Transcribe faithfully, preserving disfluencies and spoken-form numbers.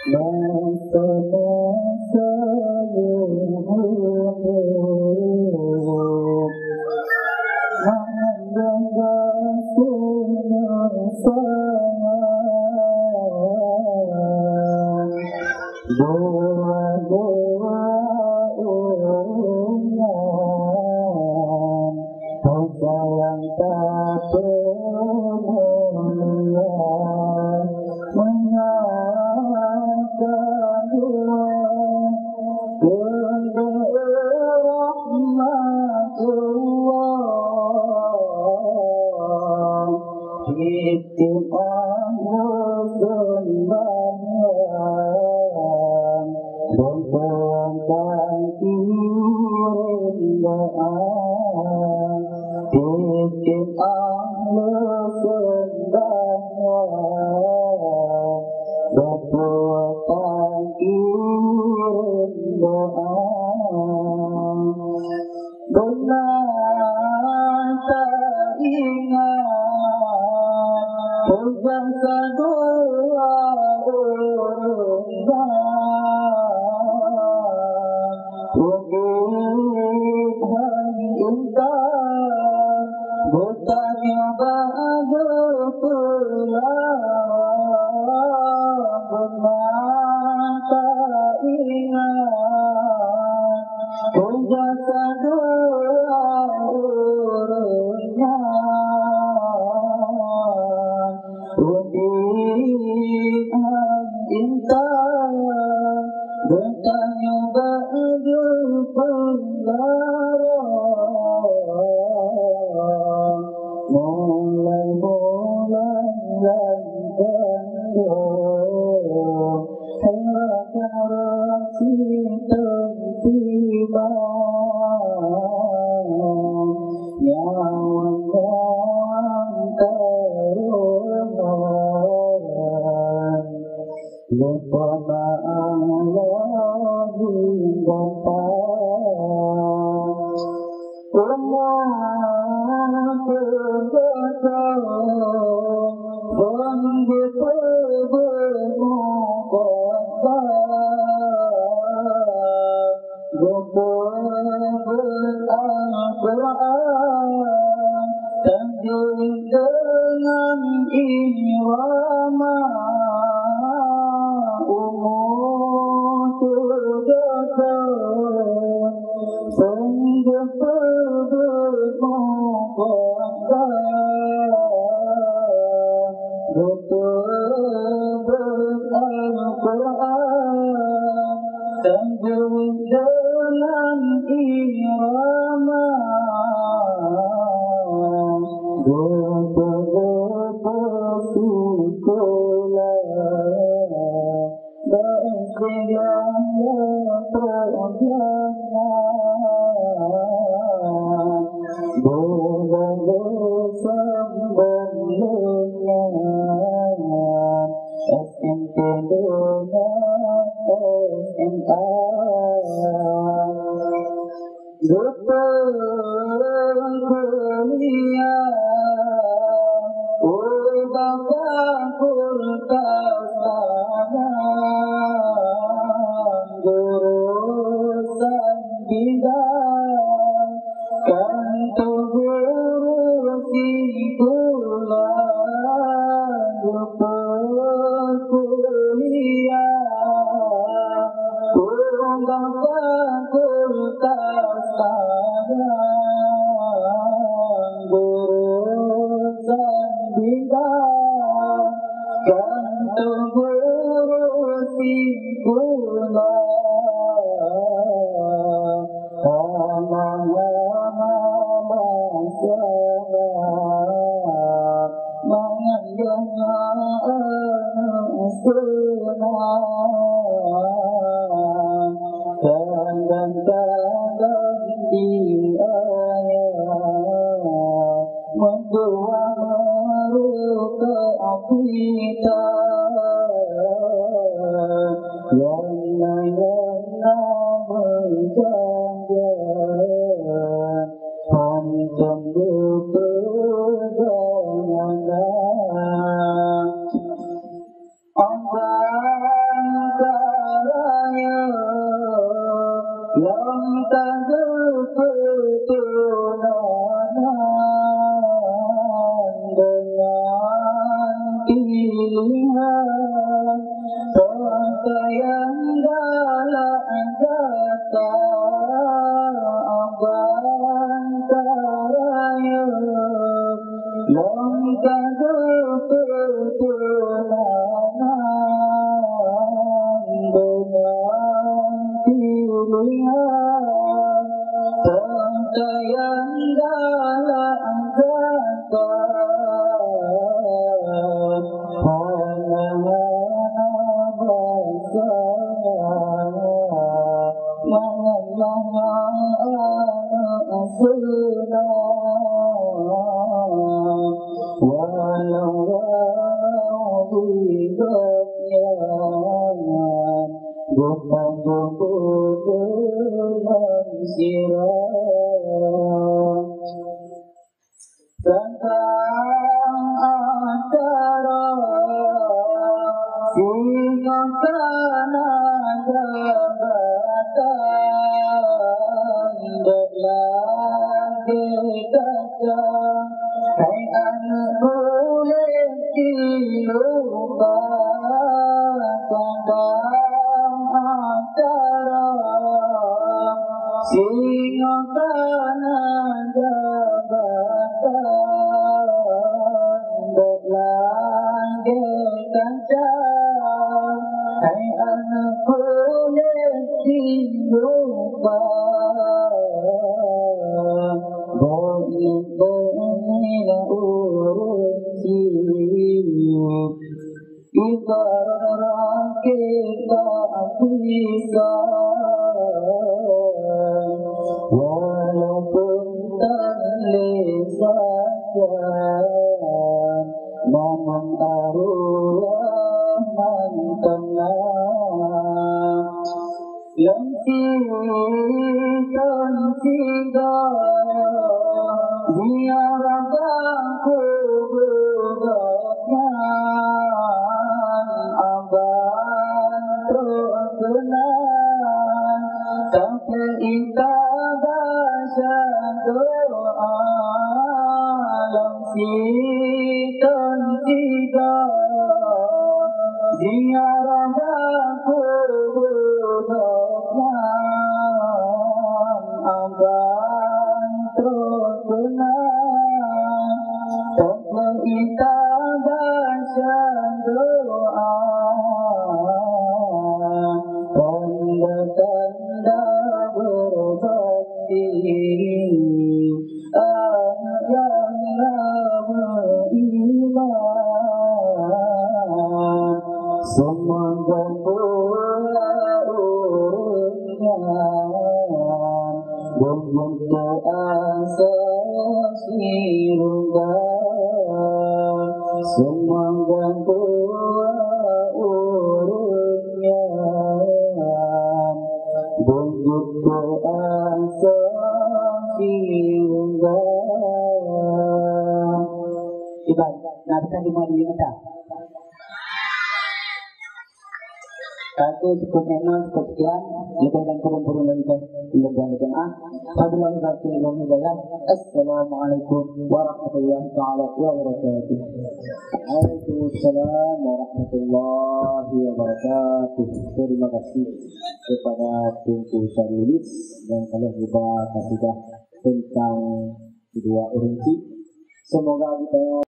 Masa-masa yôh muda, mengandung gaséh ngon sayang. Dua-dua ureueng nyan, peusayang tapeumulia. Meunyoe ka dua keuneuk rahmatullah, tiep-tiep ahlu seumbahyang, dan tangkirim doa. Tiep-tiep ahlu seumbahyang, beupeutan kirim doa. Beuna taingat, peujasa dua ureueng nyan. Udeb hai intan, geutanyoe bak geupeulara. Beuna taingat, peujasa dua ureueng nyan. Udeb hai intan, geutanyoe bak geupeulara. Mulai bulan Ramadhan, hai rakan-rakan siteung tiba, nyawa-nyawa tarohan. Lupa maaf lagi gata. Umat teugaca, ban geupeubuet mukhatabah. Geupeubuet Al-Qur'an tanjong deungon irama. Umat teugaca, ban geupeubuet mukhatabah. Geupeubuet Al-Qur'an tanjong deungon irama. Geupeubuet sikola, bak istilah perjuangan. Boh-boh sambung deungon S M P deungon S M A. Geupeukuliah ubak fakultas agam, jurusan bidan. Kantô guru sikula, geupeukuliah ubak fakultas agam, jurusan bidan. Kantô guru sikula, hana-hana masalah, mangat geuhnyan aneuk seunang. Kadang-kadang di ayah meutuah meureuka pita, nyang na-nyang na meujanjan, hantom geupeugah nyang na. Abang Ka geupeutunan deungon pilihan, peukayang galak gata ban tarayeuk. Lom ka geupeutunan deungon pilihan, peukayang galak gata hana basa. Mangat-mangat aneuk seunang, walau-walau di gobnyan geutanyoe beudeungon sira. Teuntang acara singoh kana jabatan, bék lagée kaca. Hai aneuk kulét di luba, teuntang acara singoh kana jabatan, bék lagée kaca. Hai aneuk kulét di luba, bék neubeuet ureuëng jih. Ibarat rakét bak pisang, walaupun tan lé sajan, namun arwah mantong na. Lam siton sigoe ziarah bak kubu gobnyan, abang trok keunan, tapi ita baca doa. Lam siton sigoe ziarah bak kubu gobnyan, abang trok keunan, teungoh ita baca doa, tanda-tanda berbakti. Aneuk nyang na meuiman, seumoga dua ureuëng nyan beujeuet keu asoe syeuruga. Seumoga dua ureuëng nyan beujeuet keu asoe syeuruga. Iban, na teuka lima di mata. Satu cukup memang cukup sekian, lebih dan kurang-kurang dari saya. Mudah-mudahan bermanfaat. Wabillahi taufiq wal hidayah. Assalamualaikum warahmatullahi taala wabarakatuh. Waalaikumsalam warahmatullahi wabarakatuh. Terima kasih kepada Teungku Syarilis yang telah juga kasidah tentang kedua ureuëng cit. Semoga kita